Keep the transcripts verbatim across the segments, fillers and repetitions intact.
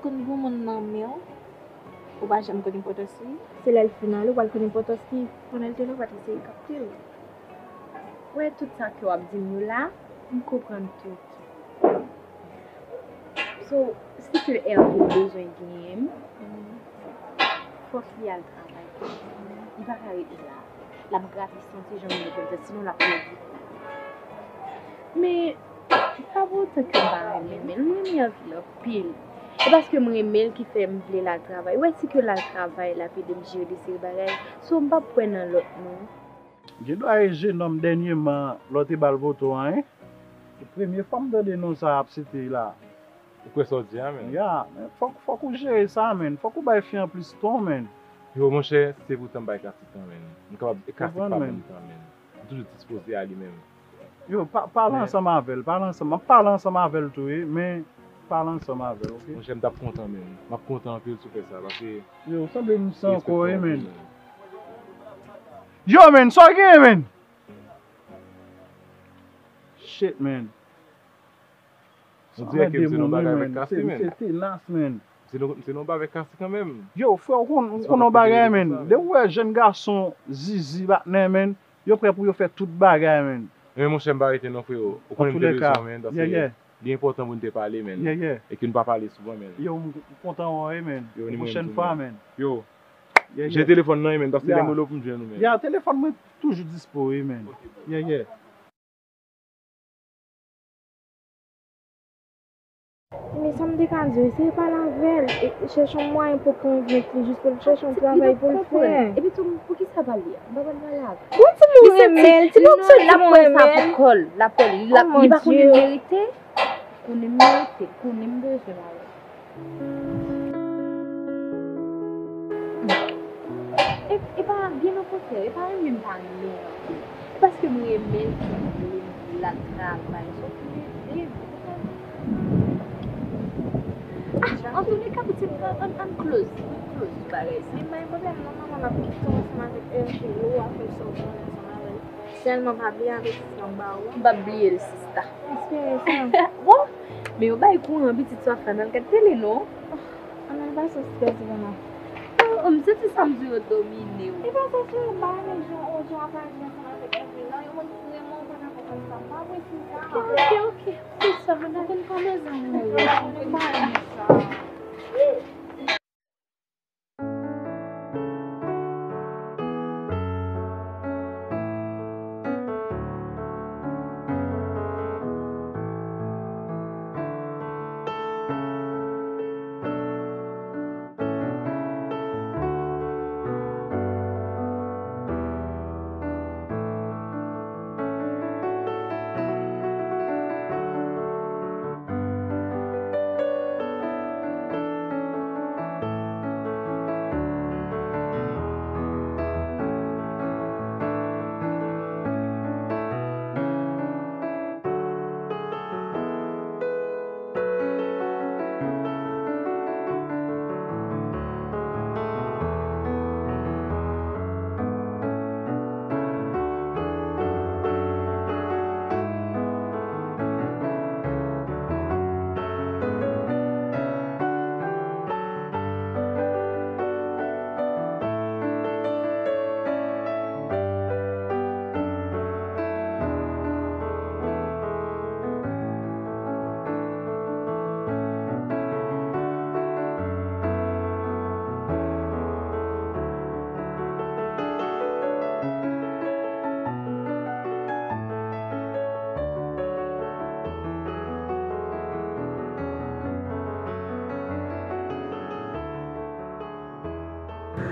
Konn granmoun nan men w, ou pa janm konn enpòtans li. Se lè l fin ale, ou pral konn enpòtans li. Pandan l te la, ou pa t eseye kapte l. Wè, tout sa ke w ap di m yo la, m konprann tout. So, si ke Hervé bezwen genyen m, fòk li al travay. Li pa ka rete la. L ap grate san ti jan m konn fè, sinon l ap pèdi. Men, pa pou otan ke m pa renmen, men m renmen Hervé anpil. E paske m renmen l ki fè m vle l al travay. Ou wè, si ke l al travay, l ap ede m jere de seri bagay. So, m p ap kwè nan lòt, non. Gen dwa e jenòm dènyèman lè w te ba l poto a, en? Se premye fwa m tande non sa ap site la. Ou kwè sa w di a, menn? Ya, men fòk, fòk ou jere sa, menn. Fòk ou bay fi an plis ton, menn. Yo, monchè, se pou tan m bay Kasi tan, menn. M kapab, e Kasi pa ban m tan, menn. M toujou dispoze a li menm. Yo, pa, pale ansanm avè l, pale ansanm. M ap pale ansanm avè l tou, wi, men pale ansanm avè l, oke? Monchè, m t ap kontan, menn. M ap kontan anpil si w fè sa, paske... Yo, sanble m san kò, wi, menn. Yo, menn, sa w genyen, menn? Shit, menn. On dirè ke m se nan bagay avèk Kasi, menn. Se tenas, menn. M se nan bagay avèk Kasi kanmenm. Yo, frè, ou konn, ou konn yon bagay, menn. Lè ou wè jèn gason zizi patnè, menn, yo prè pou yo fè tout bagay, menn. Men monchè, m pa rete non, freo. Ou konnen m te bezwen w, menn, paske li enpòtan pou n te pale, menn. E ke n pa pale souvan, menn. Yo, m kontan wè w, menn. Pwochèn fwa, menn. Yo, jere telefòn nan, menn, paske lè m rele w pou m jwenn ou, menn. Ya, telefòn mwen toujou dispo, wi, menn. Yeah, yeah. Men sa m te ka di w, eseye pale avè l, e chèche yon mwayen pou konvenk li, jis pou l chèche yon travay pou l fè. Epi tou, poukisa pa li a? M pa pral pale avè l. Bon, timoun renmen l, timoun soti moun renmen l. L ap wè sa pou kò l, l ap wè li, li pa konnen l merite. Konnen m merite, konnen m bezwen avè l. E, e pa, byen okontrè, e pa renmen m pa renmen l. E paske m renmen l ki vle l al travay, se pou l ede m. Ah, antouleka, pitit mwen, ann, ann close, ann close sou bagay sa. Men pa gen pwoblèm non, manman, m ap kite w ansanm avèk Hervé, lè w ap fè sa w konnen ansanm avè l. Sèlman pa bliye avètisman m ba ou a. M p ap bliye l, sista. Espere sa. Bon, men yo bay kouran pitit swa fè nan gad tele non. Ann al pase w strès vre non. Oh, m santi sa m di yo domine w. E pa sa sou yo bay men jan, oh, jan w ap aji ansanm avèk Hervé la, yo konn renmen w pa ka konprann sa. M pa apresye sa. Ok, ok, ok. Se sa, men ou konn kòman zanmi yo ye. M pa renmen sa.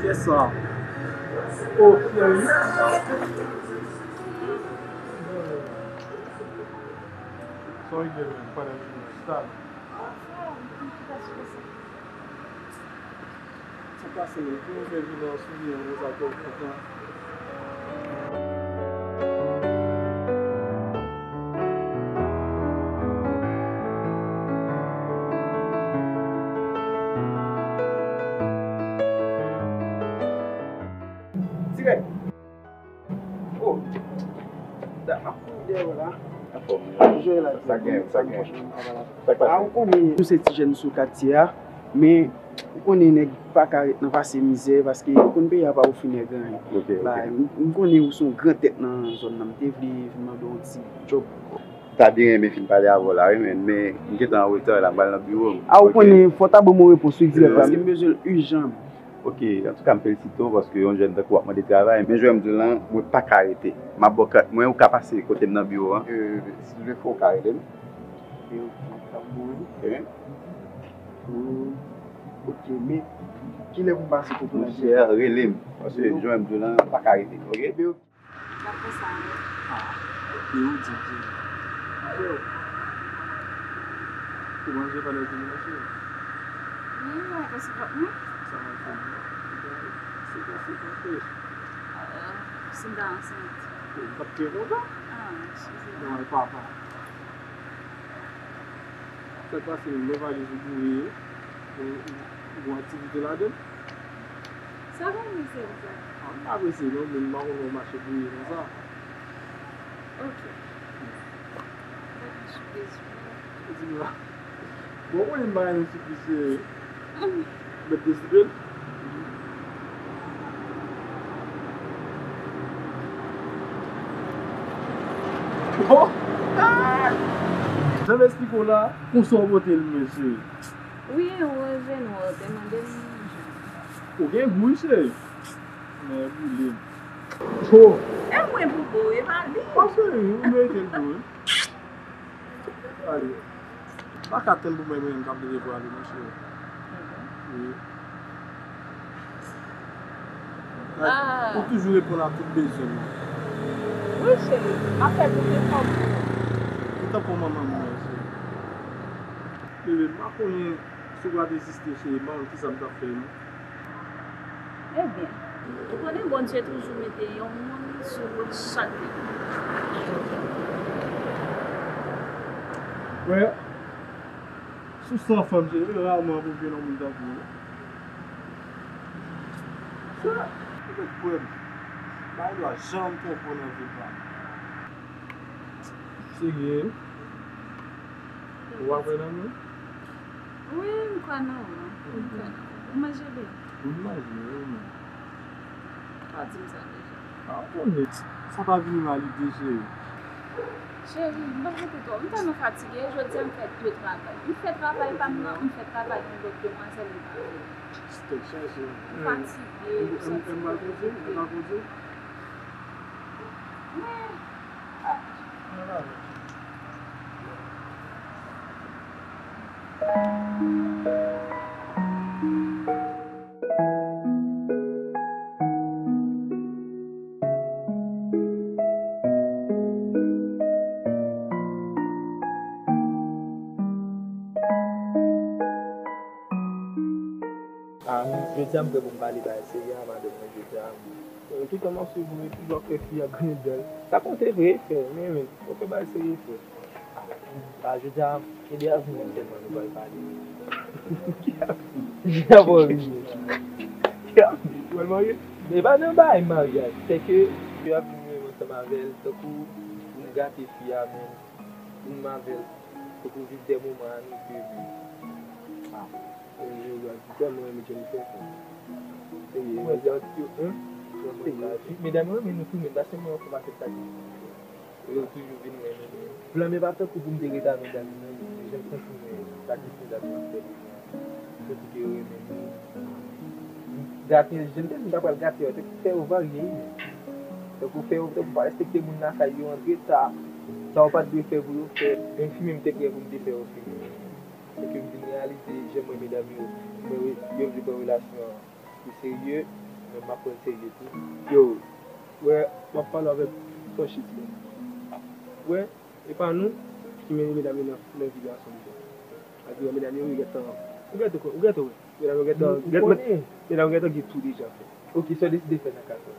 Kiyès sa? Oh, Pierre. Sa w gen menm, pandan jounen stal. Sa pase, pou mwen fè jounen an souri an konsa, kè w kontan. Dirèk. Oh. Da, m ap kouri dèyè w la. Anfòm, wi. Jwe la, sa gen, sa gen. Sa k pase? Ah, ou konnen nou se ti jèn sou katye a. Men, ou konnen nèg pa ka ret nan pase mizè, paske ou konn peyi a pa ofri nèg anyen. Ok, ok. Ba, m, m konnen ou se yon gran tèt nan zòn nan, m te vle vin mande w yon ti djòb. M ta byen renmen fin pale avè w la, wi, men, men m gentan an reta la, m pral nan biwo m. A, ou konnen, fò w ta ban m yon repons, wi, dirèk la, paske m bezwen l ijan. Ok, antouka, m felisite w paske yon jèn tankou w ap mande travay. Men jan m di w lan, mwen pa ka rete. M ap ba w kat mwen, ou ka pase kote m nan biwo a. Euh, si w vle fè, w ka rele m. E w ap mouri. Eh? Hmm. Ok, men kilè pou m pase kote w la? Monchè, rele m. Paske jan m di w lan, m pa ka rete, ok? Ebyen, ok. N ap fè sa, wi. Ah, e ou di byen. Yo. Ou manje pandan w te manje? Wi, mwen pase pòt mwen. Sa va fè mwen. Se pa, se pa fè. Euh, si m ta ansent. Ou pa t te kontan? Ah, eskize m. Non, e papa. Sa k pase, men valiz ou boure, ou, ou, ou gon aktivite ladan l? Sa pa nesesè sa. Ah, m pa prese non, men m pa konn wè w mache boure konsa. Ok. Bon, m pa gen sipriz pou ou. Ou di m la. Bon, ou konnen m pa gen sipriz, se mèt deside l. Bon. Jan m esplike w la, konsa w pote l, mesye. Wi, ou reveni, ou te mande m manje. Ou gen gou, wi, cheri. Men boule m. Cho. E mwen pou bo, e pa li. Paske ou merite l tou, wi. Ale. M pa ka tann pou mwen menm k ap leve pou ale, monchè. Wi. Like, ah, ou toujou reponn a tout bezwen mwen. Wi, cheri. M ap fè tout efò pou ou. Ou tankou manman mwen, cheri. Bebe, m pa konnen si w pral reziste, cheri, m pa konn kisa m t ap fè, non. Ebyen, ou konnen Bondye toujou mete yon moun sou wout chak de nou. Wè, si w san fanm, se raman pou w jwenn yon moun tankou w. Sa, ou mèt kwè m. M pa gen dwa janm twonpe w nan vi pa m. Serye? Ou pa kwè nan mwen? Wi, m kwè nan ou. M kwè nan ou. Ou manje byen? Wi, m manje, wi, men. Ou pa di m sa deja. A, konnen. Sa pa vini mal ide, cheri. Cheri, m pa konte twò. M tèlman fatige. Jodi a, m fè de travay. M fè travay pa m nan, m fè travay yon lòt demwazèl, m pa vle. Tèt chaje. M fatige. M, m, m pa konte, m pa konte. Men, ah, jodi a m prè pou m pale bagay serye a madanm mwen jodi a. Toutan m ap swiv ou, e toujou ap fè fi a griyen dan l. Sa konte vre, frè, men, men, ok, bagay serye, frè. A, jodi a, se de avi menm sèlman nou pral pale. Ki avi? Ki avi? Ou pral marye? E pa nan bagay maryaj, se ke, ke avi mwen ansanm avè l, tankou pou m gate fi a, men, pou m avè l, tankou viv de moman a nou de. A. Yo, yo, yo, yo tèlman renmen Jennifer, frè. Serye, yo di an ti yo, en? Serye, medam yo renmen nou tou, men pa sèlman yon fanm ak yon tèt. Yo toujou vin renmen nou. Blan men pa tankou pou m te ret a medam yo, men jan tankou men, sa ki medam yo fè pou mwen. Tankou ke yo renmen nou. Gate, jan m te di m ta pral gate yo, tankou fè yo varye, wi. Tankou fè yo, tankou pa respekte moun lakay yo antre ta. Sa yo pa t dwe fè pou yo fè, menm fimen m te prè pou m te fè yo fimen. Èske m vin reyalize jan mwen medam yo, mwen, yo vle pran relasyon an pou serye, men m ap pran l serye tou. Yo, wè, m ap pale avèk franchiz, men, wè, e pa nou ki mennen medam yo nan, nan vi gason, tou. Sa vle di, wè, medam yo, yo gentan, ou gentan, ou gentan wè, medam yo gentan, medam yo gentan gen tou deja, frè. Ok, sa w deside fè nan ka sa? M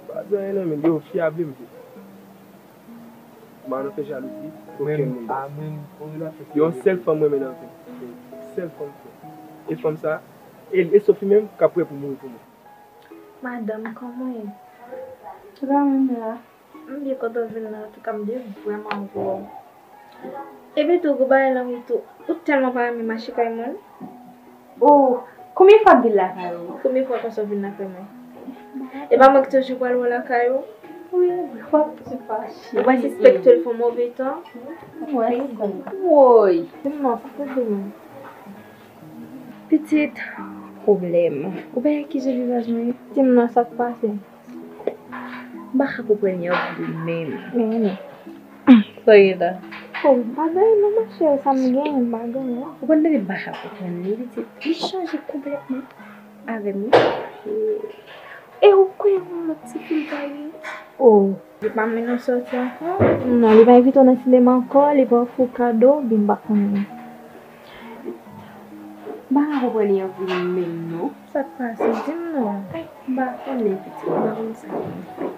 pa di anyen non, men yo, fi a vle m vle. M pa nan fè jalouzi okenn moun. Yon sèl fanm mwen renmen nan vi m. Sèl fanm, frè. E fanm sa, e, e Sophie menm, k ap prè pou mouri pou mwen. Madanm, kòman w ye? Sa va menm la? M byen kontan w vin la, antouka m te vrèman anvi wè w. Epi tou, gwo bagay lan wi tou, ou tèlman pa renmen mache kay moun. Oh, konbyen fwa m vin lakay ou? Konbyen fwa konsa w vin lakay mwen? E pa mwen ki toujou pral wè w lakay ou? Wi, w ap ti fache. Ou pa sispèk tou l fè w move tan? Mwen wè sa. Woy! Di m non, sa k rive mwen? Pitit, pwoblèm. Ou pa wè kijan vizaj mwen ye? Di m non, sa k pase? M pa ka konprann li anpil menm. Men, sa w ye la? Oh, m pa gen anyen non, ma chère, sa m gen, m pa gen anyen. Ou konn tande m pa ka konprann li, pitit. Li chanje konplètman avè m, wi. E ou kwè yon lòt tifi l ta ye? Oh. Li pa mennen w sòti ankò? Non, li pa envite w nan sinema ankò, li pa ofri w kado, oubyen m pa konnen. M pa ka konprann li anpil menm non. Sa k pase? Di m non. M pa konnen, pitit, m pa konn sa pou m fè.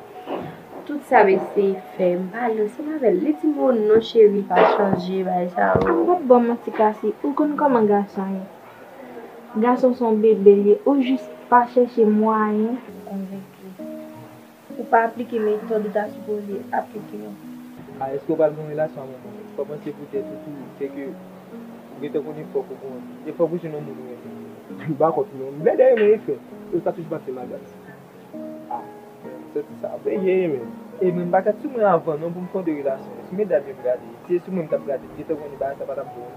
Tout sa m eseye fè, m pale ansanm avè l. Li di m, "Oh non, cheri, l pa chanje, bagay sa yo." W ap ban m manti, Kasi. Ou konn kòman gason ye. Gason se yon bebe l ye. Ou jis pa chèche mwayen pou konvenk li. Ou pa aplike metòd ou ta sipoze aplike an. A, èske w pral gen yon relasyon avè yon moun? Kòmanse poutèt ou tou, se ke ou gentan konnen fòk ou gen yon, e fòk ou jwenn yon moun ou renmen. M pa kont non. M bèl dèyè men e fè. Yo sa toujou pase magas. A, m santi sa veye men. E mwen m pa t sou mwen avan non pou m fè yon de relasyon. Se medam yo m gade. Si se sou mwen m t ap gade, m gentan konnen bagay sa pa t ap bon.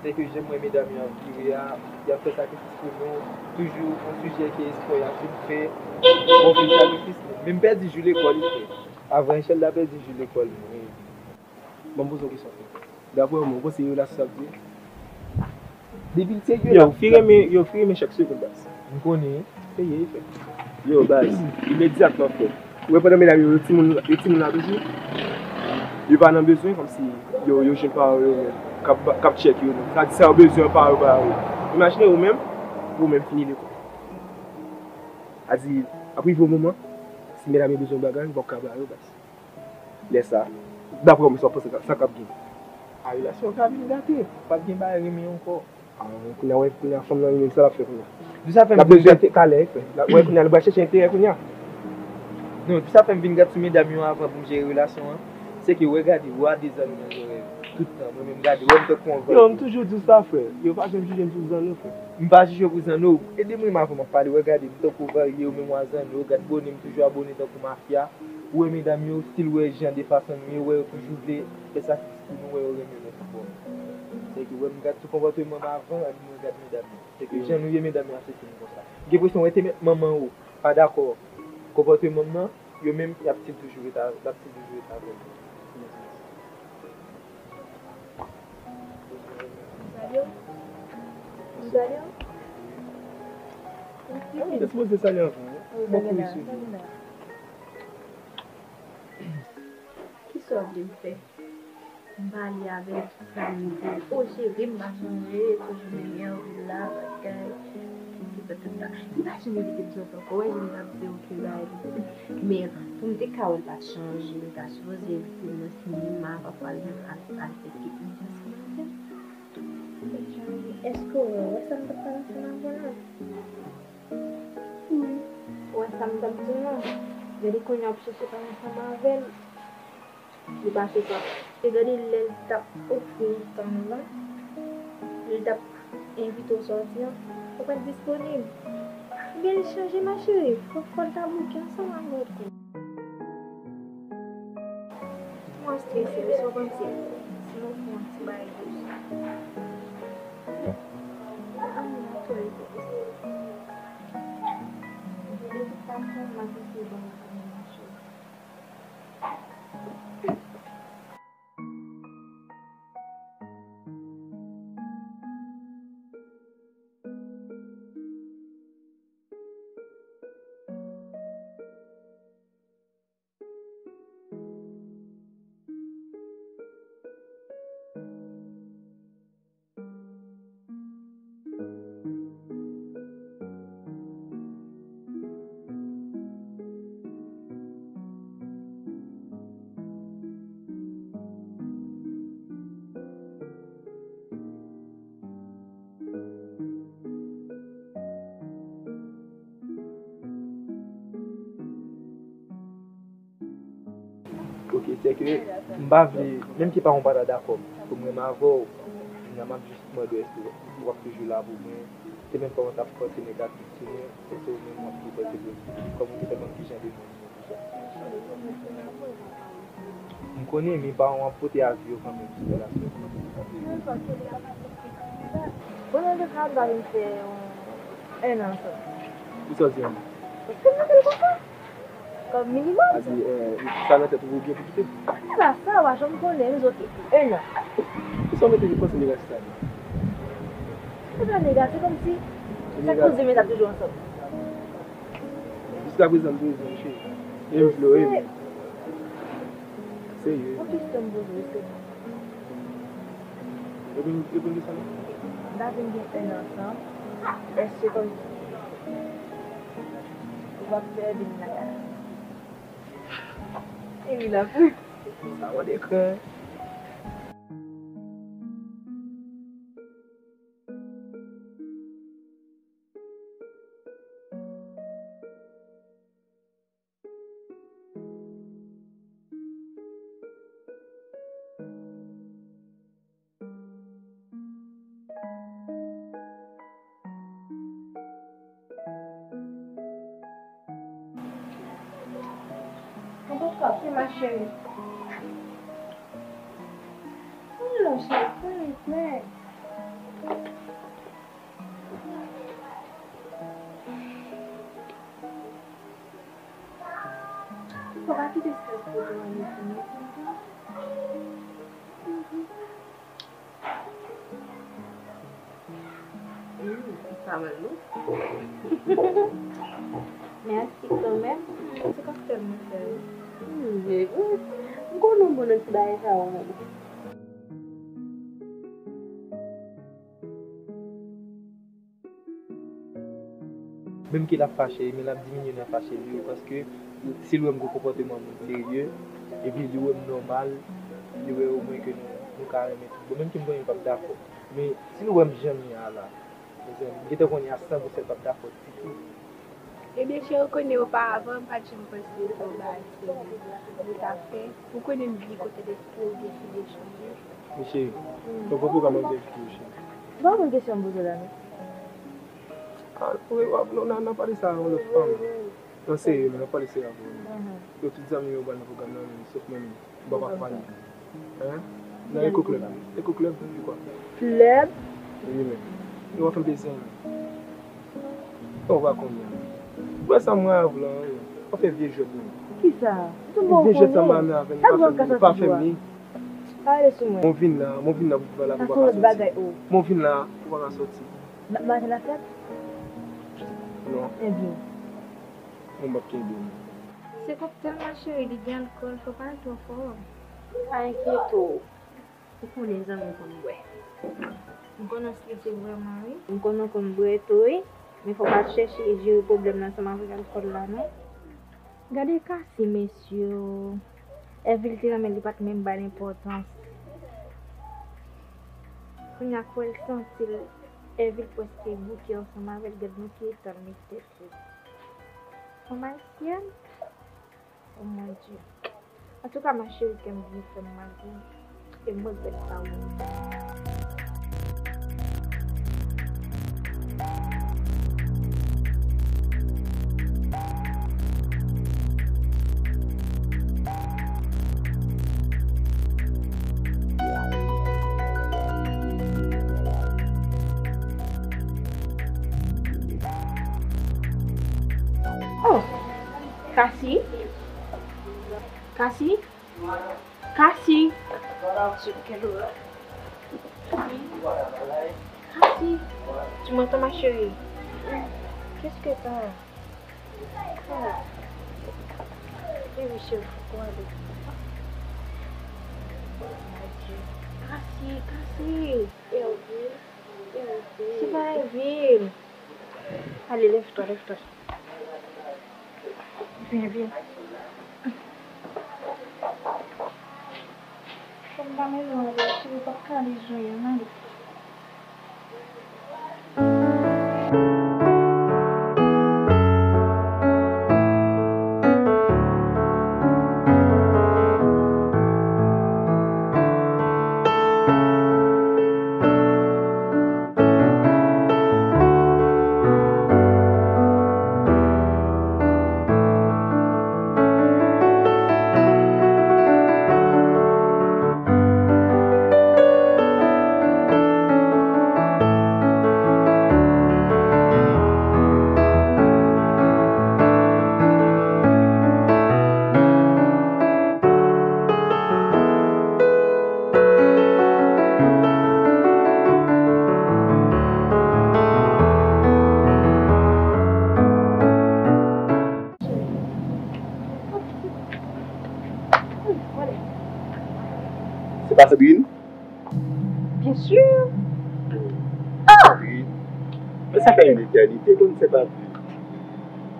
Se ke jan m wè medam yo ap vire a, y ap fè sakrifis pou nou. Toujou yon sijè ke espò y ap vin fè. Bon, vin sakrifis nou. Men m pèdi jou lekòl wi frè. Avan Echèl ta pèdi jou lekòl mwen. Ban m poze yon kesyon frè. Daprè w, ou panse relasyon sa ap dire? Depi l serye. Yo, fi renmen, yo, fi renmen chak segonn, baz. M konnen. Serye, frè. Yo, baz, imedyatman, frè. Ou wè pandan medam yo, yo timoun, yo timoun la toujou. Yo pa nan bezwen, kòmsi yo, yo jwenn paran yo menm. K ap, k ap tchèk yo menm. Sa di sa yo bezwen, paran yo ba yo. Imajine ou menm, ou menm fini lekòl. A di, ap rive yon moman, si medam yo bezwen yon bagay, ou p ap ka ba yo, baz. Lè sa, daprè w, men sa w panse sa k ap gen? A, relasyon an ka vin gate. P ap gen bagay renmen ankò. A, kounye a, wè, kounye a, fanm nan li menm, sa l ap fè kounye a? Di sa fè m. L ap bezwen te talè, frè. L ap, wè, kounye a, li pral chèche enterè kounye a. Non, di sa fè m vin gad sou medam yo avan pou m jere relasyon an. Se ke, wè, gade, wè, de zanno nan zòrèy. Tout tan, mwen menm, gade, wè, m tankou yon vag. Yo, m toujou di w sa, frè. Yo pa janm jije m sou zanno, frè. M pa jije w pou zanno. Ede m rim avan m ap pale, wè, gade, m tankou varye, ou menm w a zanno, gad bonè, m toujou abòne tankou mafya. Ou wè medam yo, si l wè jan de fason nou ye, ou wè yo toujou vle fè sakrifis pou nou, ou wè yo renmen nou tou fò. Se ke ou wè m gad sou konpòteman m avan, epi mwen gad medam yo. Se ke jan nou ye medam yo aksepte nou konsa. M gen enpresyon w te mèt manman w pa dakò konpòteman m nan, yo menm y ap still toujou ret a-, y ap still toujou ret avè m. Salye w. M salye w. Mwen te sipoze salye w avan, wi. Mwen kouri sou li. Kisa w vle m fè? M pale avè l, tout sa m di l. O cheri, m pa sonje, toujou menm Hervil la, bagay, ki fè tout sa. Li pa janm envite m sòti ankò, wè, jan m t ap di w ke bagay li di. Men, pou m te ka wè l pa t chanje, li ta sipoze envite m nan sinema, pafwa l al, al fè piknik ansanm avè m. Li pa t chanje. Èske w wè, wè sa m t ap pale ansanm avè w la? Wi. Ou wè sa m t ap di w la? Gade kounye a w ap chèche pale ansanm avè l. Li pa sou sa. E gade lè l t ap ofri w tan l lan, lè l t ap envite w sòti an, ou pa t disponib. Oubyen li chanje, ma chérie, fò, fò l ta bouke ansanm avè w tou. Mwen strese, wi, sa w panse? Si nou fè yon ti bagay dous. Ann, ann, ann. De tout fason, m ap eseye ban w yon ti mache. Ok, se ke m pa vle, menm ke paran w pa ta dakò pou m renmen avè w, kounya m ap jis mande w èske w ap toujou la pou mwen, Se menm kòman w t ap pòte negatif sou mwen, èske ou menm w ap tou pòte pozitif? Kòman w te fè konn ki jan de moun m ye deja? M konnen, men paran w ap pote avi yo kanmenm sou relasyon yo. Bon, nou te ka ap vin fè yon, en an ansanm. Ou sòti an? Paske m mete l konsa. Kòm minimòm. A di, eh, sa nan tèt ou, ou gen pou kite? Se pa sa, w pa janm konnen, nou sòti en an. Kisa w mete li panse negatif sa li? Se pa negatif, se kòmsi se kouzin men t ap toujou ansanm. Jiska prezan m prezan, cheri. E m vle w, e m. Serye. Yon kesyon m poze w, se Reponn, reponn kesyon nan. N a vin gen en an ansanm. Èske kòm ou p ap fè vin lakay la? E li la pou. Sa mande kran. Mwen poko ap fè ma cheri. Mwen lòche, mwen lòche. Fò pa kite strès pote w ale pou mwen konsa. Hum, sa bèl non. Mèsi kanmenm. Hum, se kòktèl mwen fè wi. Hum, baby. M konnen w bon nan ti bagay sa yo menm. Menm ke l ap fache, men l ap diminye nan fache li yo, paske si l wè m gen konpòteman moun serye, epi li wè m nòmal, li wè omwen ke nou, nou ka renmen tout bon, menm ke m konnen l p ap dakò. Men si l wè m jan m ye a la, mezanmi, m gentan konnen a san pou san l p ap dakò ditou. Ebyen, cheri, ou konnen oparavan, m pa t janm panse se yon bagay serye ou t ap fè. Ou konnen m byen kote lespri w gen sou de chanje. Men cheri, fòk ou pran pwogram an byen pou ou, cheri. Ou pa konn kesyon m poze w la, non? Ah, wi, w ap, non, n a, n a pale sa yon lòt fwa. Non, serye, men n a pale serye avè w. Yo tout zanmi yo pral nan pwogram nan, men sòf mwen menm. Bon, pa fwa li. Hein? Nan Eco Club. Eco Club, je crois. Club? Wi, men. Yo ap fè m plezi, men. Bon, ou pa konnen. Ou wè sa mwen avè w la, wi. Ou fè vye jwèt, men. Kisa? Vye jwèt sa mwen avè w, pa fè m li. Pa ale sou mwen. Mwen vin la, mwen vin la pou pa ka sòti. Mwen vin la pou pa ka sòti. Ma-, maten la fèt? Non. Ebyen. Mwen p ap kenbe non. Se kòktèl ma cheri, li gen alkòl, fò pa al twò fò. Pa enkyete w. Ou konnen zanmi w konn bwè. M konnen w strese vrèman wi. M konnen w konn bwè tou wi. Men fò w pa chèche jere pwoblèm nan ansanm avèk alkòl la non. Gade Cassie mesye. Èvil te renmen l, li pa t menm ba l enpòtans. Kounye a k wè l santi l, Èvil prèske bouke ansanm avè l, gad nan ki eta l met tèt li. Fanm ayisyèn? Oh mon Dieu. Antouka ma chérie, kè m byen fè m mal pou ou. E m regrèt sa wi. Oh! Cassie? Cassie? Cassie! Cassie! Tu m'entends, ma chérie? Qu'est-ce que t'as? Oh. Baby chérie, fò kò ale. Mon Dieu. Cassie, Cassie! Hervé, Hervé. Se pa Hervé. Ale, lèv twa, lèv twa. Vin, vin. Fò m pa mennen w ale, cheri, w p ap ka ale jwenn, ale. Ou pa Sandrine? Byen si. Ah! Sandrine. Men sa fè yon etènite ke nou se pa vle.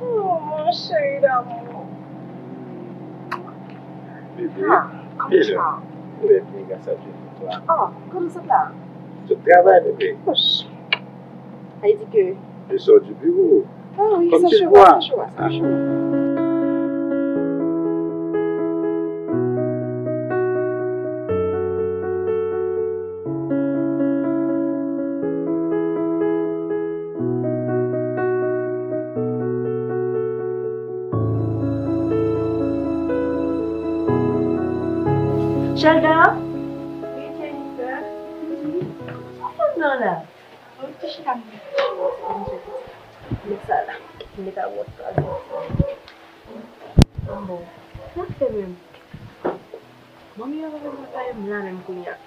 Oh, mon chéri d'amour. Bebe. Ah, kòman tu vas? Très bien, grâce à Dieu, pour toi. Ah, kòman sa va? Tout travay, bebe. Sa vle di ke... Je sors du bureau. Ah oui, sa cho, sa cho, sa cho. Shelda? Wi, Jennifer. Sa fè nan la? Yon ti chita m reflechi, yon ti chita. Men sa la, m met a wòt la. Bon, sa k fè menm? Manmi an pa vin pale m la menm kounye a.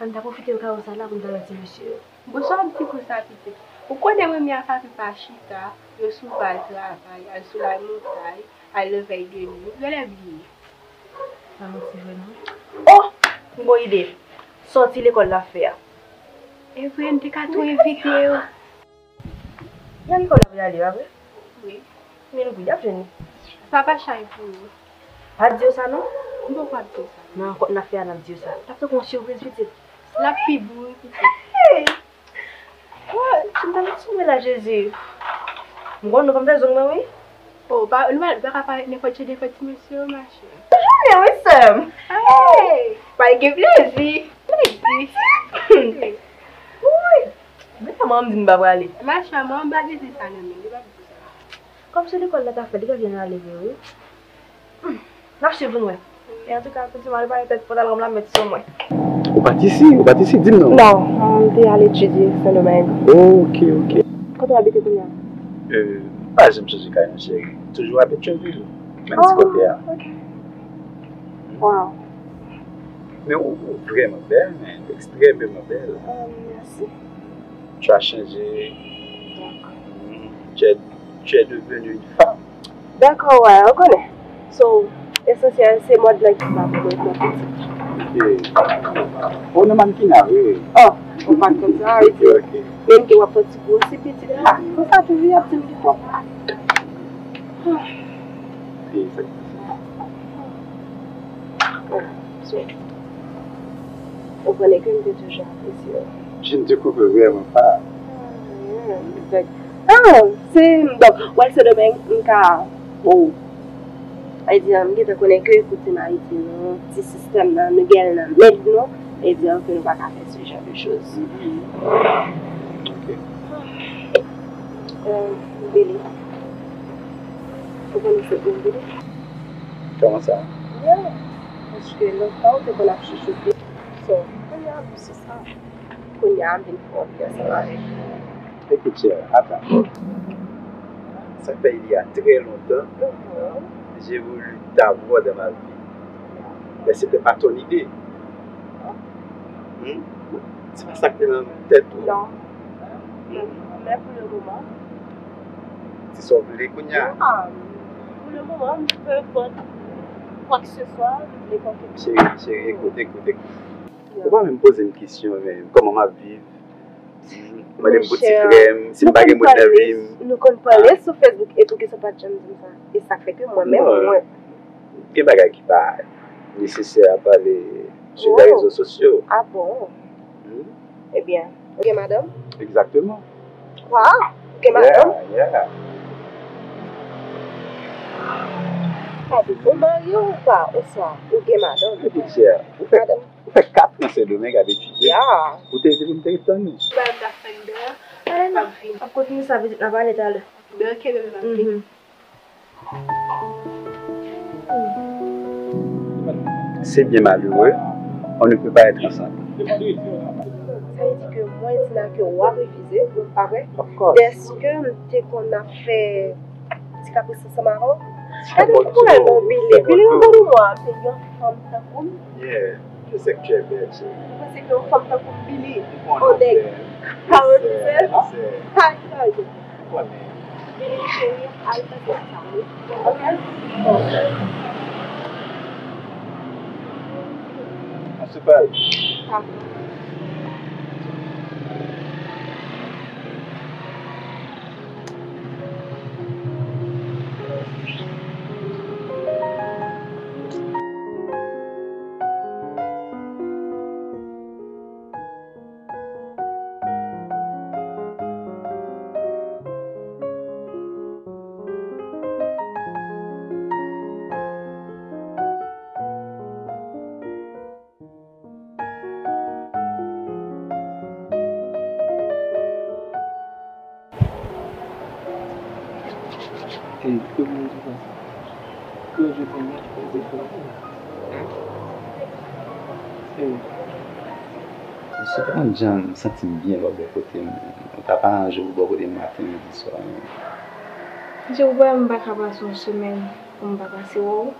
Ann ta pwofite okawo sa la pou n ta wè ti mesye yo. Bon, sa w ap di konsa, pitit? Ou konnen manmi a Fafi pa chita, yo souvan al travay, al sou lay montay, al nan vèy de nwi. Yo genlè bliye. Pa manti vre non. Oh! M gon ide. Sòti lekòl la fè a. E vre, n te ka tou envite yo. Nan lekòl la pou y ale, pa vre? Wi. Men nou gou y ap jwenn li. Sa pa chay pou ou. Pa di yo sa non. M poko ap di yo sa. Nan rankont n ap fè a, n ap di yo sa. L ap tankou yon sipriz pitit. L ap pi bon wi pitit. Hey! Oh, m ta met sou mwen la, Jezi. M konn nou pa m fè zong mwen, wi. Oh, pa, nou pa, nou pa ka parèt nenpòt jan devan ti mesye yo, machè. Toujou byen, wi, sè m. Hey! Pral gen plezi. Plezi. Wi. Men kòman m di m pa prale? Machè, mwen m pa gen sa nan men, li p ap di sa. Kòm se lekòl la ta fè, li ka vin ale vre, wi. Hmm, n ap swiv pou n wè. E antouka, pitit mwen, al pare tèt pantalon m la, met sou mwen. Ou pa t isi, ou pa t isi, di m non. Non, m te al etidye Sendomeng. Ok, ok. Kote w abite kounye a? Euh, m pa janm chanje kay non, cheri. Toujou Habitueville. Menm ti kote a. Oh, ok. Wow. Men ou, ou vrèman bèl, men, ekstrèmeman bèl. Oh, mèsi. Tu as changé. Dakò. Mm, tu es, tu es devenue une femme. Dakò, wè, ou konnen. So, esansyèl, se mòd lan ki pa bon pou mwen. Ok. Ou nan mannequinat, wi. Oh, ou pa t konn sa, wi. Ok, ok. Menm ke w ap fè ti gwo, se pitit la. Konsa, toujou y ap di m li twòp. Wi, sa k pase? Bon, so, ou konnen ke m te toujou apresye w. Je ne te comprends vraiment pas. Ah, se, donk, wè, se demen m ka, bon, sa vle di, m gentan konnen ke kote m Ayiti, nou, ti sistèm nan, nou gen l nan mèd nou, sa vle di ke nou pa ka fè ce genre de choses. Mhm. Ok. Euh, Billy. Ou konnen se pou m vini? Kòman sa? Yeah. Paske lontan ou te konn ap chouchoute. So, kounye a, se sa. Kounye a, m vin fè yon vi ansanm avèk ou. Écoute, chère, attends. Ça fait il y a très longtemps, j'ai voulu t'avoir dans ma vie. Mais c'était pas ton idée. Hmm? Se pa sa k te nan tèt ou? Non. Hmm. Men pou le moman. Ti sa w vle kounye a? Ah, pou le moman, m pe fè kwa ke se swa, nenpòt ki. Cheri, cheri, ekoute, ekoute, ekoute. Ou pa menm poze m kesyon, men kòman m ap viv? Mande m pou ti frè m, si m pa gen moun nan vi m. Nou konn pale sou Facebook, e poukisa w pa t janm di m sa? E sa k fè ke mwen menm, mwen. Gen bagay ki pa nesesè a pale sou lè rezo sosyo. Ah bon? Hmm? Ebyen, ou gen madanm? Egzakteman. Kwa? Ou gen madanm? Yeah, yeah. Ou marye ou pa? Oswa ou gen madanm? Ekout, chè, ou fè, ou fè kat an Sendomeng ap etidye. Yeah. Ou te vle pou m te ret tann ou. Ba m ta fè n dèyè. Ap vin. Ap kontinye sa, pitit, n a pale talè. Ben, ok, bebe, m ap vin. C'est bien malheureux, on ne peut pas être ensemble. Sa vle di ke mwen di la ke w ap refize, pa vre? Of course. Dèske m te konn ap fè ti kapris ansanm avè w? Gade pou wè non, Billy. Billy, yon bon moun, se yon fanm tankou m. Yeah. Je sais que tu es belle, chérie. Ou panse ke yon fanm tankou Billy, yon nèg ka refize l? Ay, ay. Billy, cheri, al pase sa, wi. Ok? Ok. Pral. Hey, kòman w di konsa? Kòman w di konsa? Hey. Se pa yon jan m santi m byen lè w bò kote m. Ou ta pa aranje w bò kote m maten, midi, swa. Di w wè m pa ka pase yon semèn pou m pa pase wè w.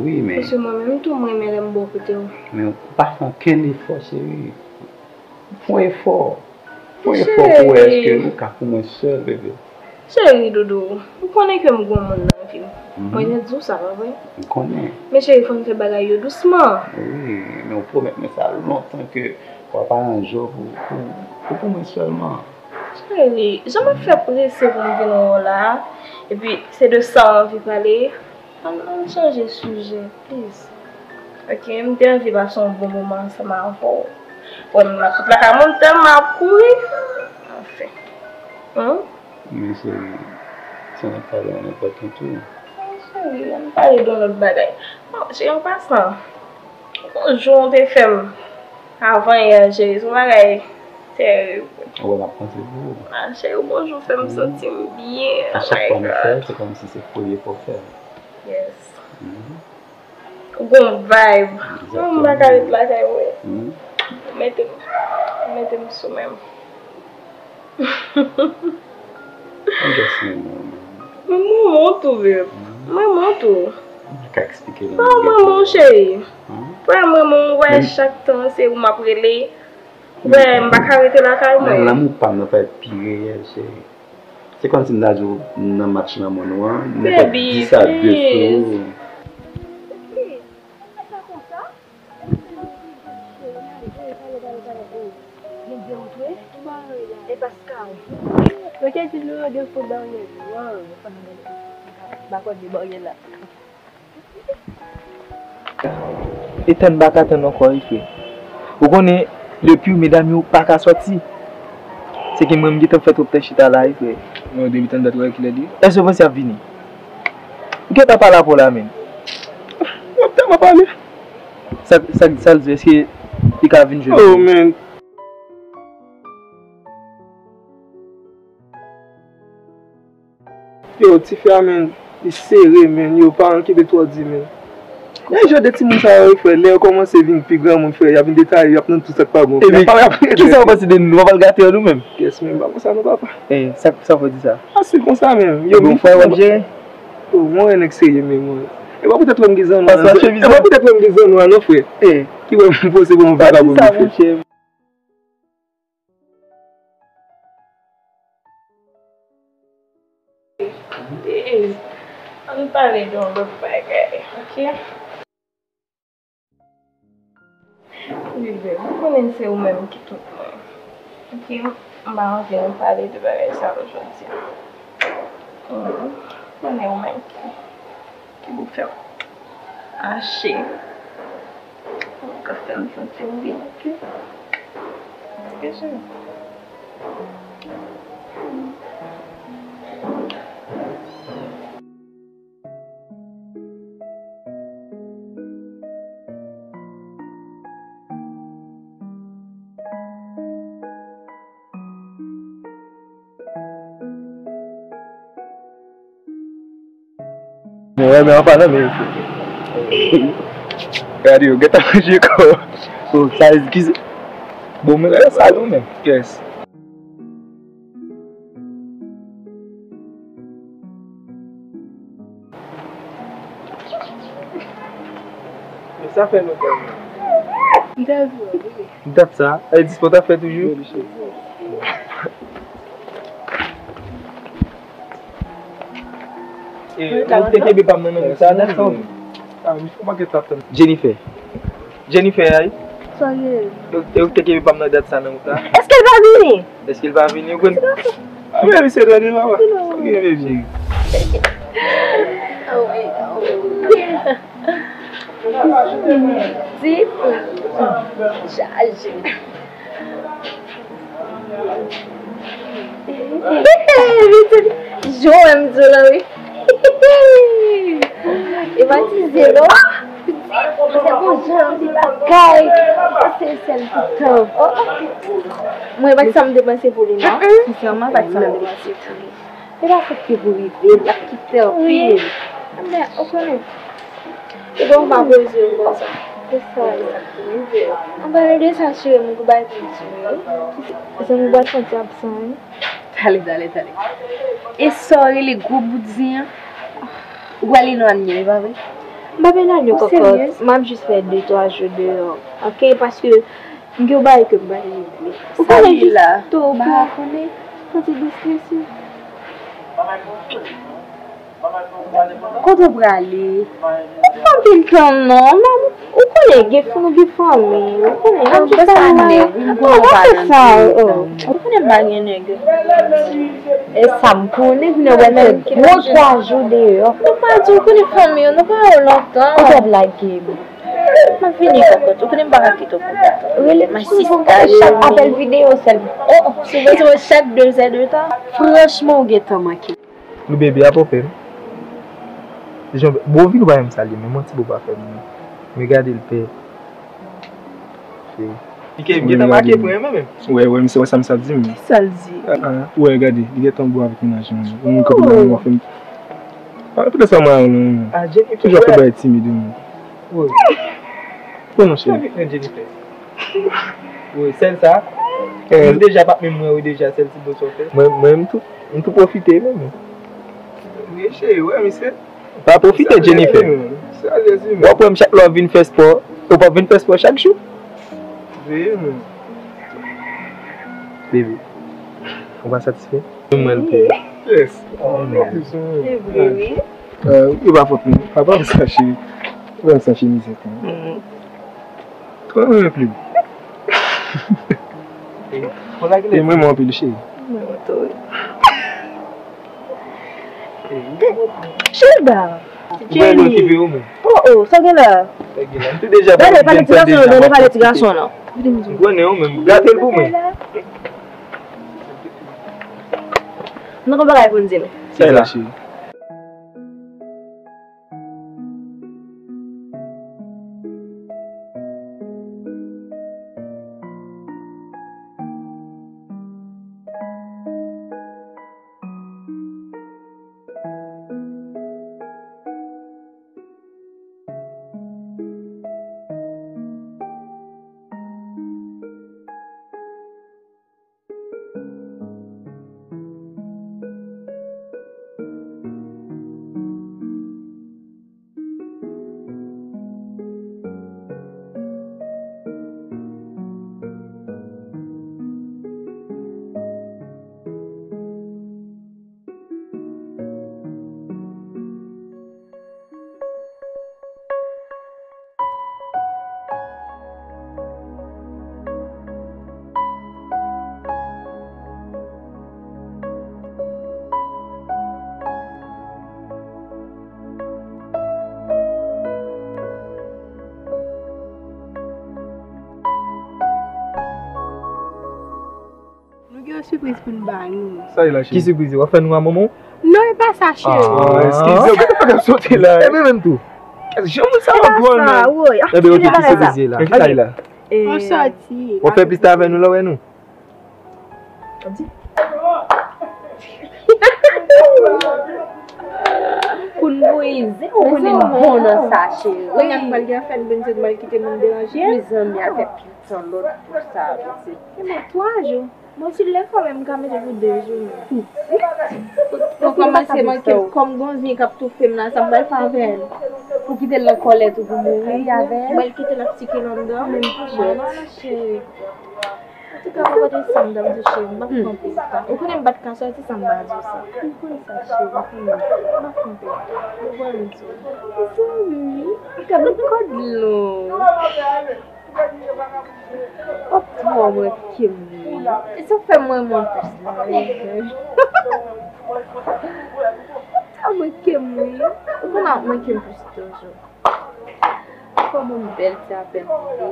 Wi, men. Paske mwen menm tou, m renmen lè m bò kote w. Men ou pa fè okenn efò, cheri. Fè yon efò. Fè yon efò pou wè èske ou ka pou mwen sèl, bebe. Cheri doudou, ou konnen ke m gon moun nan vi m. Mwen te di w sa, pa vre? M konnen. Men cheri, fò n fè bagay yo dousman. Wi, men ou pwomèt mwen sa lontan ke w ap aranje w pou, pou, pou, pou mwen sèlman. Cheri, jan m ap fè prese pou m vin wè w la a, epi se de sa w anvi pale, ann, ann chanje sijè, please. Ok, m te anvi pase yon bon moman ansanm avè w. Wè m ap sot lakay mwen, m tèlman ap kouri. Anfen. Hum? Men cheri, sa n ap pale an enpòtan tou. Cheri, ann pale de yon lòt bagay. Bon, cheri, an pasan, gon jou w te fè m avan yè, cheri, se yon bagay terib. Ou wè m ap panse pou ou. Ah, cheri, gon jou w fè m santi m byen. A chak fwa nou fè l, se kòmsi se premye fwa w fè l. Yes. Mhm. Ou gon vibe. Mwen m pa ka ret lakay mwen. Mete m, mete m sou men m. Mwen renmen w tou, babe. Mwen renmen w tou. Mwen pa ka eksplike l. Mwen renmen w, cheri. Frè, mwen renmen w, wè, chak tan se ou m ap rele. Wè, m pa ka rete lakay mwen. Lanmou pa m nan fè pi reyèl, cheri. Se kòmsi m ta di w nan match lanmou nou an, nenpòt dis a de sou. E tann m pa ka tann ankò wi, frè. Ou konnen, depi medam yo pa ka sòti, se ke mwen m gentan fè twòp tan chita la wi, frè. Non, depi tann dat wè kilè li ye. Èske w panse y ap vini? Ou gentan pale avè w la menm. W ap tèlman pale. Sa, sa, sa l di, èske li ka vin jodi? Oh, man. Yo, ti frè a, men, li sere, men, yo, paran l kenbe twò di, men. Men jan de timoun sa yo, frè, lè yo kòmanse vin pi granmoun, frè, y ap vin detaye, y ap nan tout sa k pa bon. Frè, pa, y ap, kisa w panse de nou? Nou pa pral gate yo nou menm? Yes, men, m pa konsa non, papa. Eh, sa, sa w di sa? A, se konsa menm. Yo, bon, frè, w ap jere? Oh, mwen wè nèg serye, men, mwen. E pa poutèt wè m gen zanno a, non, frè. E pa poutèt wè m gen zanno a, non, frè. Eh. Ki wè m poze pou yon vagabon, non, frè. Ann pale de yon lòt bagay, ok? Wi, bebe, ou konnen se ou menm ki tout mwen. Ok, m pa anvi nou pale de bagay sa yo jodi a. Ou konnen ou menm ki, ki pou fè m mache. Ou ka fè m santi m byen, ok? Ok, cheri. Men wè, men an palan, men gade yo gentan manje kò. Oh, sa eskize. Bon, men lè sa nou menm. Yes. Men sa fè lontan. M t ap di w, bebe. M t ap sa. E dispo t ap fè toujou? Wi, li cheri. E, ou te kenbe pa m nan men sa, nan sa w di? Ah, misye pa gen tan tann. Jennifer. Jennifer a wi. Yo, yo te kenbe pa m nan dat sa nan wout la. Èske l pa vini? Èske l pa vini? Ou konn. Ah, men misye tande papa. Ok, baby. Di, chaje. Jou wè m di w la, wi. E pa ti zye non. Pitit, se bon jan ti bagay. Se sèl tout tan. Oh, oh. Mwen, pa t sa m te panse pou li non. Sensèman, pa t sa m te panse pou li. E pa fòt ke pou rive, l ap kite anpil. Men, ou konnen. Se bon, pa bezwen konsa. Se sa, e sa ki rive. An palan de sa, cheri, m gon bagay pou di w, wi. Zanmi bwat fon ti absan, wi. Tale, tale, tale. E sa w rele gwo bout zen an? Ou pral Elanyo, e pa vre? M p ap Elanyo, kòkòt. M ap jis fè de twa jou deyò. Ok, paske m gen yon bagay ke m pral regle. Ou konnen jis tou, ou pa konnen. Santi diskresi. Kote w prale? Ou pa gen tan non, men ou konnen gen fanmi, gen fanmi, ou konnen. An, m pa fè sa, nèg, wi, m konnen w pa nan sa, oh. Ou konnen m pa gen nèg. E sa m konnen, vin wè fè gwo twa jou deyò. Nou pa di, ou konnen fanmi yo, nou pa wè w lontan. Kote w ap lage m? M ap vini, kòkòt, ou konnen m pa ka kite w pou lontan. Rele m chak apèl videyo sèlman. Oh, oh, si w bezwen chak de zè de tan. Franchman, ou gentan manke. Blue Baby a pòpè m. Jan, bon, vin ou pa menm salye, men manti bon pa fè m non. Men gade l pè. Cheri. Li ke m gentan make pou renmen menm. Wè, wè, misye wè sa misye ap di m. Kisa l di? Ah, ah, wè, gade, li gentan bon avèk mennaj mwen. Yon moun kanpe nan mwen fè m. Ah, poutèt sa mwen, non. Ah, Jennifer. Toujou ap fè bagay timid, non. Wè. Bon, non, cheri. Sa vin nan Jennifer. Wi, sèl sa. Eh. Mwen deja p ap menm wè wi deja sèl ti bon sa w fè. Mwen, mwen, m tou, m tou pwofite menm. Wi, cheri, wè, misye. Pa pwofite, Jennifer. W ap wè m chak lè w ap vin fè spò. Ou p ap vin fè spò chak jou? Wi, men. Baby, ou pa satisfè? Mwen, l peye. Yes. Oh, non. Se vre, wi. Eh, e pa fòt mwen. Papa m sa, cheri. Papa m sa, cheri, mizè. Twa mwen plim. E mwen mwen anpil cheri. Mwen mwen tou wi. Childa. Jenny. Oh, oh, sa gen la? Gade pale ti gason nan, gade pale ti gason nan. M konnen ou menm. Gade l pou mwen. Nou gon bagay pou n di nou. Sa la. Nou gen yon sipriz pou n ba nou. Sa e la, cheri? Ki sipriz? W ap fè nou a manman w? Non, e pa sa, cheri. Ah, eskize, w gade fè k ap sote la. E men menm tou. Jan moun sa yo dwòl, men. Ebyen, ok, ki sipriz ye la? Men ki sa ye la? Yon sòti. W ap fè pista avè nou lè w wè nou? Kout bouyi zen, ou konnen m bon nan sa, cheri. Kounye a m pral gen afè n, Bondye, m pral kite moun deranje m. Mezanmi, avèk tan lòt pou sa, mesye. E mwen twa jou. Bon, si l lè fò, men m ka mete pou de jou, men. Pitit. Ou kòmanse manke m, kòm gon zen k ap toufe m la, sa m pral fè avè l? Ou kite l nan kòlèt ou pou mouri avè l? M pral kite l ap sikile anndan. Menm pou mwen, non, non, cheri. Antouka, pa pote sa m t ap di, cheri, m p ap kanpe. Ou konnen m pa t ka sòti san m pa di w sa. M konn sa, cheri, m konnen. M p ap kanpe. Ou wè m di w. Mezanmi, gad yon kòd long. Hop, mwen, mwen, ke mwen. E sa fè mwen, mwen plis la. Hop, mwen, ke mwen. Ou konn ap mwen, ke mwen plis toujou. Kòman m bèl ti apèn tande yo.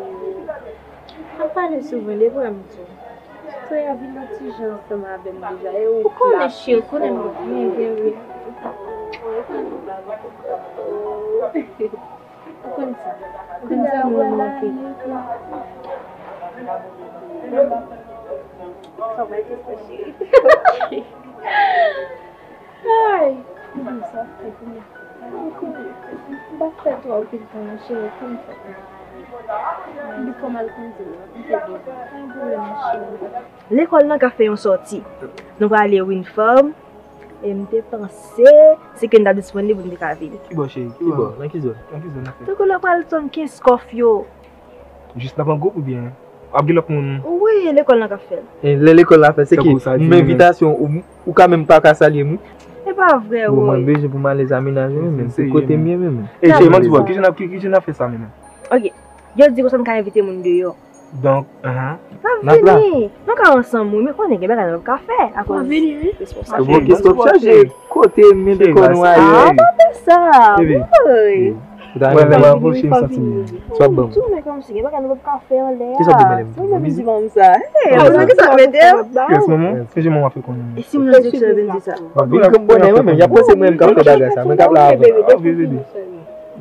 N ap pale souvan de pran m tou. Frè a vin nan ti jan ansanm avè m deja. E ou konnen cheri, ou konnen m byen, byen, byen. Ou konn sa. Ou konn sa, mwen manke. Sa va ete sa, cheri. Ay! Kòman sa fè pou mwen? M pa fè twò anpil tan non, cheri, pou m fè. Li fò m al konze, m te gen. Pa gen pwoblèm, cheri. Lekòl nan ka fè yon sòti. Nou prale Winfarm. E m te panse, si ke n ta disponib, m te ka vini. Ki bò, cheri? Ki bò? Nan ki zòn? Nan ki zòn n ap fè? Tankou lè w pral zòn kenz kòf yo. Jis n ap an gwoup oubyen? Ap gen lòt moun? Wi, lekòl nan k ap fè l. E lè lekòl la fè, se ki? Tankou sa di m mwen menm. Envitasyon, ou, ou ka menm pa ka salye m, wi. E pa vre, Woy. Bon, mwen bezwen pou m ale zanmi nan jwenn, men se kote m ye menm. E, cheri, m ap di w, ki jan n ap, ki, ki jan n ap fè sa menm? Ok. Yo di konsa n ka envite moun deyò. Donk, ahan. N ap la. N ap vini. Nou ka ansanm, wi, men konnen gen bagay nou p ap ka fè akoz responsab. Bon, kèsk w ap chache? Kote m, men dekò nou a ye. Ah, pa fè sa. Bebe. Wi. Mwen menm, mwen aproche, m santi m. Sa w ap ban m? Tou, men kòmsi gen bagay nou p ap ka fè anlè a. Kisa w ap di, madanm? Sa w vin di ban m sa? Hey, ou nan kisa w mete m? Yes, manman. Se je manman fè konnen. E si m nan direksyon yo vin di sa? Vin kòm bonè, mwen menm, y ap panse mwen menm k ap fè bagay sa. Mwen k ap la avan.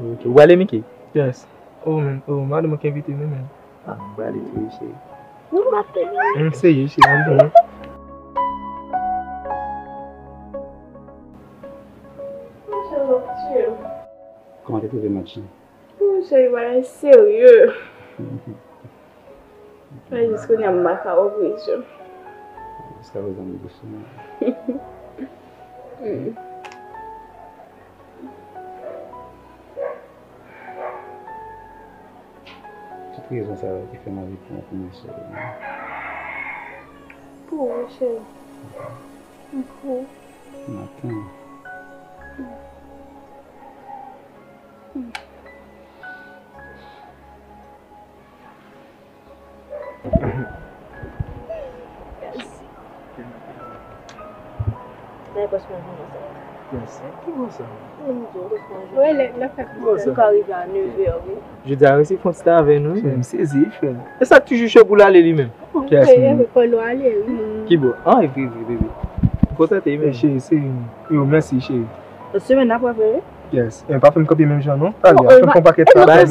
Ok, ou prale, Mickey? Yes. Oh, man. Oh, madanm mwen k envite nou, man. Ah, m prale tou, wi, cheri. M serye, cheri, m bon. Kòman te twouve match lan? Oh, cheri, bagay serye. Men jis kounye a m pa ka wè prezan. Jiska prezan m bouch mwen. Tout rezon sa yo ki fè m anvi pran yon premye sou ou. Pou ou, cheri. Pou ou. Maten. Yes. Yes. Ki bon sa? Ki bon sa? Jodi a resi fon ti ta avè nou, wi. M sezi, frè. E sa k toujou cho pou l ale li menm? Ki bò? Ah, e vre, vre, vre, vre. M kontante, wi, men. Cheri, se, yo, mèsi, cheri. Lòt semèn n ap wè vre, wi. Yes. E pa fè m kanpe menm jan non. Talè a, fè m pran pakèt sa. Wè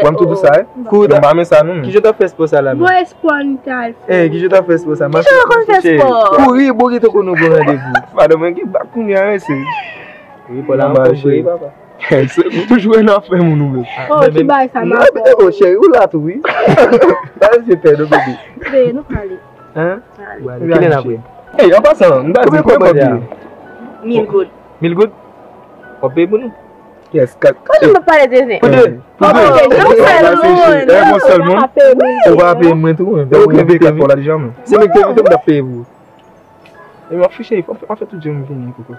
m tou dous sa, wi. Kout. M pa men sa non, men. Kijan w t ap fè spò sa la menm? Bon, espò n t al fè. Eh, kijan w t ap fè spò sa? Kijan w konn fè spò? Kouri, bon, gen tan konnen w gen randevou. Madanm mwen gen bak kounye a, mesye. Wi, Paul la m cheri, papa. Ou toujou wè nan afè moun ou menm. Oh, ki bagay sa, ma. Eh, oh, cheri, ou la tou, wi. Ba je pè, non, bebe. Bebe, nou prale. Hein? Kilè n ap prale? Ey, an pasan, m ta di, konbyen kòb li ye? Mil goud. Mil goud? W ap peye pou nou? Yes, kat. Kote m ap pale de zen? Pou de. Pou de. Yon sèl moun. Yon sèl moun. Ou pa peye mwen tou, men. Ou peye kat fwa la deja, men. Se mwen ki te envite m, m t ap peye pou ou. E m ap fiche, m ap fè tout jan m vini, koko.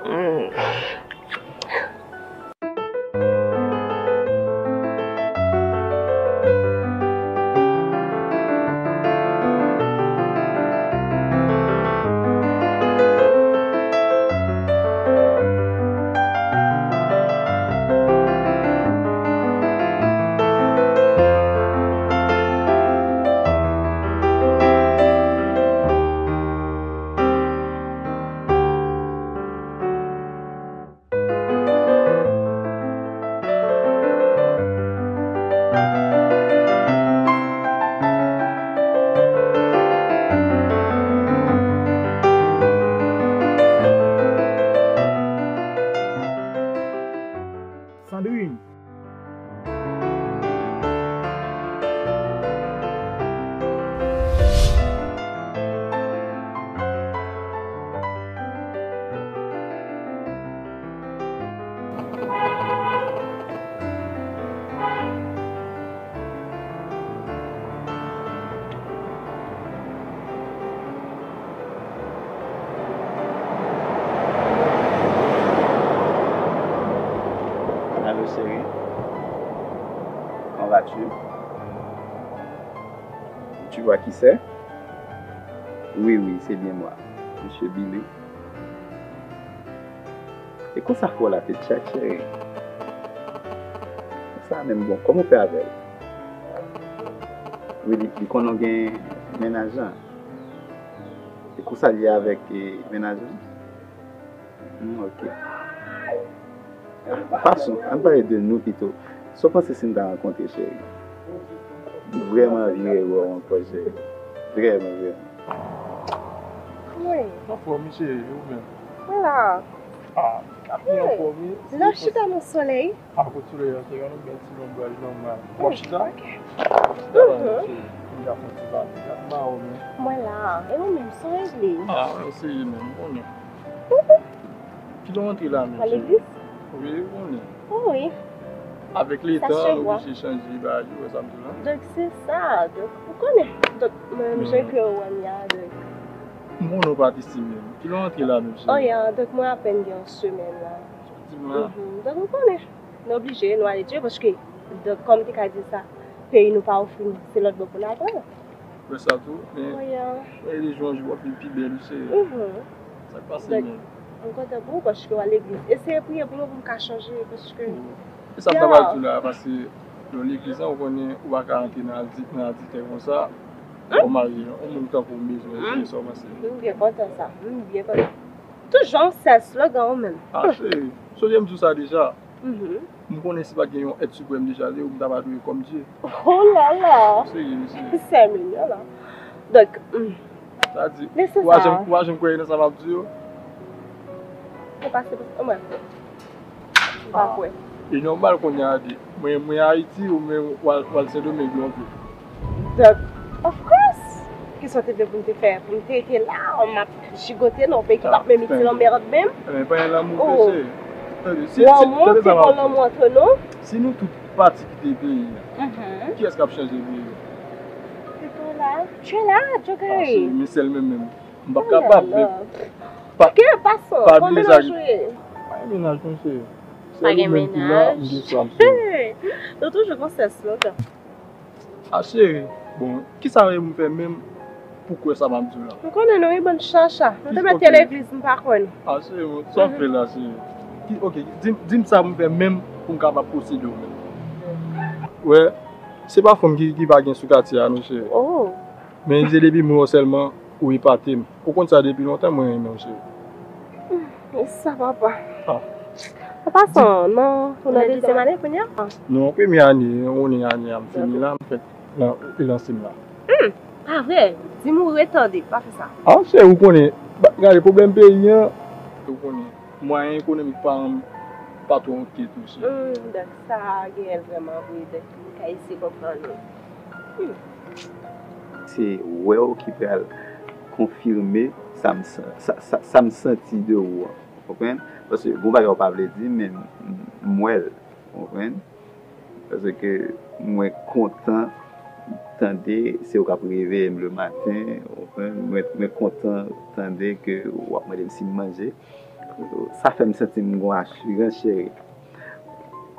Sandrine. Allô, chérie. Comment vas-tu? Tu vois qui c'est? Oui, oui, c'est bien moi, Monsieur Billy. E konsa fò la tèt chak, cheri. Sa menm bon, kòman w fè avè l? Wi, li, li konnen w gen mennaj lan. E konsa l ye avèk, e, mennaj lan? Hmm, ok. Passons, ann pale de nou pito. Sa w panse si n ta rankontre, cheri? M vrèman anvi rewè w ankò, cheri. Vrèman, vrèman. Wi. Anfòm, wi, cheri, ou menm? Mwen la. Ah, ap pi anfòm, wi. Lè w chita nan solèy. Ah, kote solèy la, cheri, yon bèl ti lonbraj nòmal. W ap chita? Ok. Chita la, cheri. M ap fè yon ti pale. M ap ba w, men. Mwen la. E ou menm, sa w regle? Ah, mwen serye, men, m konnen. Kilè w antre la menm, cheri? Al legliz? Wi, ou konnen. O wi. Avèk letan, nou oblije chanje bagay yo, wè sa m di w la. Donk, se sa. Donk, ou konnen. Donk, mwen menm, jan ke ou wè m la, donk. M konnen w pa t isi menm. Kilè w antre la menm, cheri? O ya, donk, mwen apèn gen yon semèn la. Sa w di m la? Mhm. Donk, ou konnen. Nou oblije, nou al etidye, paske, donk, kòm te ka di sa, peyi nou pa ofri nou, se lòt bò pou n al pran. Wè sa tou, men, mwen, de jou an jou, w ap vin pi bèl, wi, cheri. Mhm. Sa k pase menm? Donk, m kontan pou ou, paske w al legliz. Eseye priye pou mwen pou m ka chanje, paske... E sa m ta pral di w la, paske nan legliz la, ou konnen, ou pa ka antre nan adikte, nan adikte konsa. Ou marye, yon moun tankou w bezwen, cheri, sa w panse? M byen kontan sa, m byen kontan. Toujou yon sèl slogan ou menm. Ah, cheri, sonje m di w sa deja. Mhm. M konnen si pa t gen yon èt siprèm deja, se ou m ta ba adore kòm Dye. Oh la la! Serye, mesye. Sè mignon la. Donk, mm. Sa di, ou pa janm, ou pa janm kwè nan sa m ap di yo? Se pa, se pa, mwen. M pa kwè. E nòmal kounye a di, mwen, mwen Ayiti ou men w al, w al Sendomeng lontan. Donk, of course! Kisa w te vle pou m te fè? Pou m te rete la, m ap jigote nan yon peyi ki p ap menm itil anmèd menm? Ebyen, pa gen lanmou vre, cheri. Tande, si, si, lanmou, tande sa m ap di w. Lanmou, se pa lanmou antre nou. Si nou tout pati kite peyi a, kiyès k ap chanje peyi a? Pito la. Tchè la, Djogay. Ah, cheri, men sèl menm menm. M p ap kapab, men. Pa, pa bliye sa. Pa gen mennaj, non, cheri. Pa gen mennaj. Nou toujou gon sèl slogan. Ah, cheri, bon, kisa w vle pou m fè menm pou kwè sa m ap di w la? M konnen nou, wi, bann chacha. Nou te mete legliz, m pa kwè nou. Ah, cheri, bon, sa w fè la, cheri? Ki, ok, di m, di m sa pou m fè menm pou m kapab posede w menm. Wè, se pa fanm ki, ki pa gen sou katye a, non, cheri. Oh. Men se depi m wè w sèlman, ou epate m. Ou konn sa depi lontan, mwen renmen w, cheri. Hmm, e sa, papa. Ah. Papa, san, non, ou nan dezyèm ane kounye a? Non, premye ane, ou konnen ane a m fini la, m fèk nan, lanse m la. Hmm, pa vre, di m ou retande, pa fè sa. Ah, cheri, ou konnen, ba, gade, pwoblèm peyi an, ou konnen, mwayen ekonomik paran m pa twò oke tou, cheri. Hmm, donk sa genyen vrèman vre, donk m ka eseye konprann ou. Hmm. Se wè w ki pral konfime sa m sa, sa, sa, sa m santi de ou an. Ou konprann? Paske gon bagay ou pa vle di, men m, m wè l. Ou konprann? Paske mwen kontan tande se ou k ap reveye m le maten. Ou konprann? Mwen, mwen kontan tande ke w ap mande m si m manje. Sa fè m santi m gon asirans, cheri.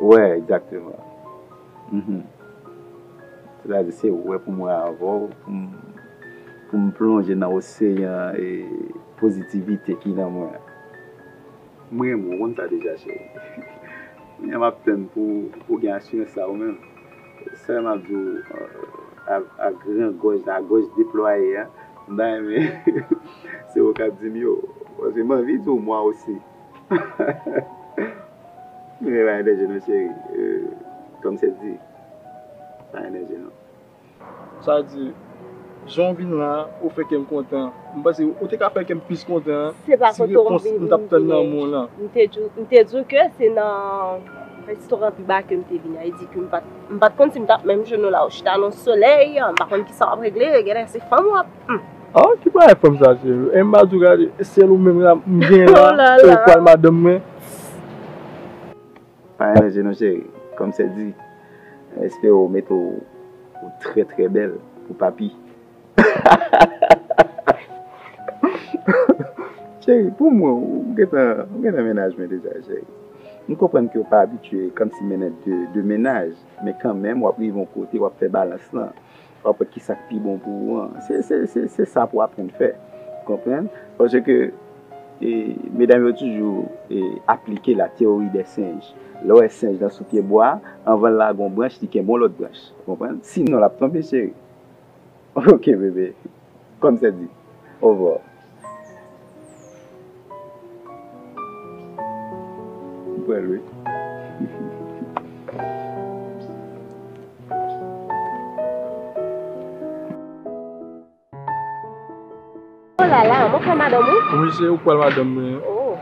Wè, egzakteman. Mhm. Sètadi, se wè pou mwen avè w, pou m, pou m plonje nan oseyan e pozitivite ki nan mwen an. Mwen renmen w, ou konn sa deja, cheri. Kounye a m ap tann pou, pou w gen asirans sa ou menm. Sèl m ap di w, a, a gran gòj, a gòj deplwaye a, m ta renmen se ou k ap di m yo. Paske m anvi di w mwa osi. Men pa gen danje non, cheri. Euh, kòm se di, pa gen danje non. Sa di, jan w vin la, ou fè kè m kontan. M panse ou te ka fè kè m plis kontan si repons m t ap tann nan men w lan. M te di w, m te di w ke se nan restoran Biba ke m te vini a. Li di ke m pa t, m pa t konn si m t ap menm jwenn ou la. Ou chita nan solèy, m pa konn kisa w ap regle, genlè se fanm w ap, hmm. Ah, ki bagay fanm sa, cheri? E m pa di w gade, sèl ou menm la m gen la, oh la la, e ou pral madanm mwen. Pa gen danje non, cheri. Kòm se di, espere w mete w, w trè, trè bèl pou papi. Cheri, pou mwen, ou gentan, ou gentan mennaj mwen deja, cheri. M konprann ke w pa abitye kòmsi mennen de, de mennaj, men kanmenm, w ap rive yon kote, w ap fè balans lan. w ap wè ki sa k pi bon pou ou an. Se, se, se, se sa pou w aprann fè. Konprann? Paske, e, medam yo toujou, e, aplike la théorie des singes. Lè w wè senj lan sou pye bwa, anvan l lage yon branch, li kenbe yon lòt branch. Konprann? Sinon, l ap tonbe, cheri. Ok, bebe. Comme ça dit. Au revoir. M pral wi. Oh la la, mwen pral madanm ou? Wi, se ou k pral madanm mwen. Oh.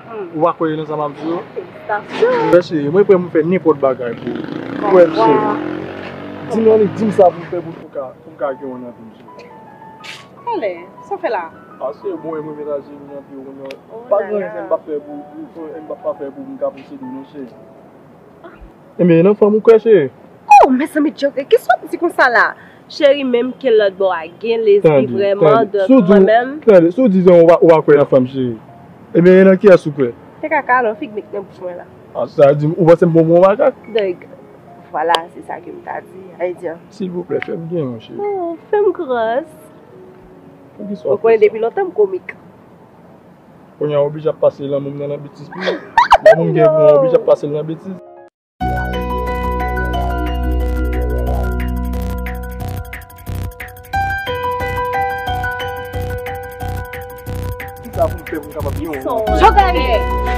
Hmm. Ou pa kwè nan sa m ap di w? Felisitasyon. Mwen, cheri, mwen prè pou m fè nenpòt bagay pou ou. Ou wè, cheri. Di m annik, di m sa pou m fè pou, pou ka, pou m ka gen yon nan vi m, cheri. Talè, sa w fè la? Paske, bon, e mwen menm la, cheri, mwen anpi ou konnen. Oh la la. Pa gen anyen m p ap fè pou, m p ap pa fè pou m ka posede w, non, cheri. Ebyen, nan fanm ou kwè, cheri? Oh, mezanmi, Djòkè, kisa w ap di konsa la? Cheri, menm ke lòt bò a gen lespri vrèman, donk mwen menm. Tande, si w di w pa, ou pa kwè nan fanm, cheri. Ebyen, e nan kiyès ou kwè? Se kaka, non, fig nek nan bouch mwen la. Ah, sa di, ou panse m bon bon makak? Donk, vwala, se sa ke m ta di, Ayisyen. Silvouplè, fè m gen yon, cheri. Oh, fè m gras. Poukisa w ap fè sa? Ou konnen depi lontan m komik. Kounye a, w oblije ap pase lanmou m nan, nan betiz pou ou. Lanmou m gen pou ou, w oblije ap pase l nan betiz. Kisa pou m fè pou m kapab gen yon... Jogari!